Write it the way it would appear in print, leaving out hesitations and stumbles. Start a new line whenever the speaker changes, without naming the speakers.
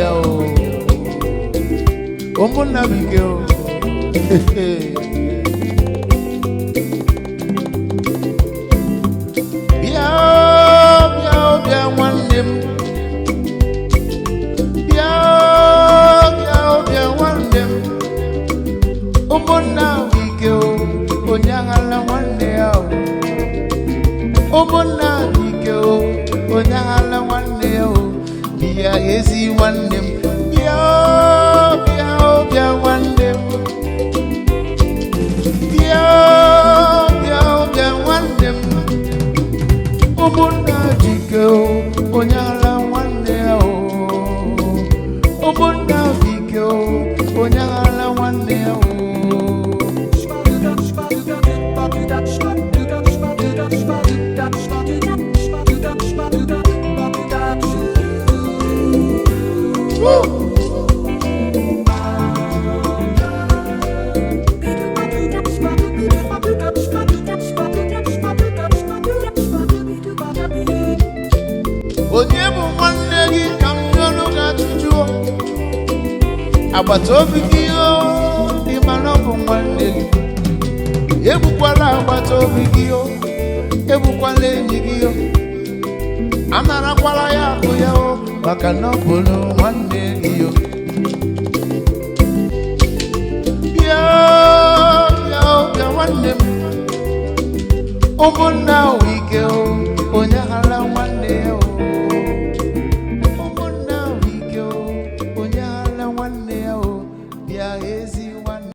ya o. Ụmụnna bụ ike o. Bịa o, bịa o, bịa nwanne m. Bịa o, bịa o, bịa nwanne m. Ụmụnna bụ ike o, onye aghala nwanne ya o. Ụmụnna bụ ike o, onye aghala nwanne ya o. Bịa ezi nwanne m. Bịa o, bịa o, bịa nwanne m. Bịa o, bịa o, bịa nwanne m. Ụmụnna dị ike o, onye aghala nwanne ya o. Ụmụnna dị ike o, onye aghala nwanne ya o. Woo! Onye bụ nwanne gị ka m jụrụ gị ajụjụ o? Agbata obi gị o, ị ma na ọ bụ nwanne gị. Egbukwala agbata obi gị o, egbukwala enyi gị o. Anarakwala ya akụ ya o, maka na ọ bụ nwanne gị o. Bịa, bịa, bịa nwanne m. Ụmụnna wụ ike o,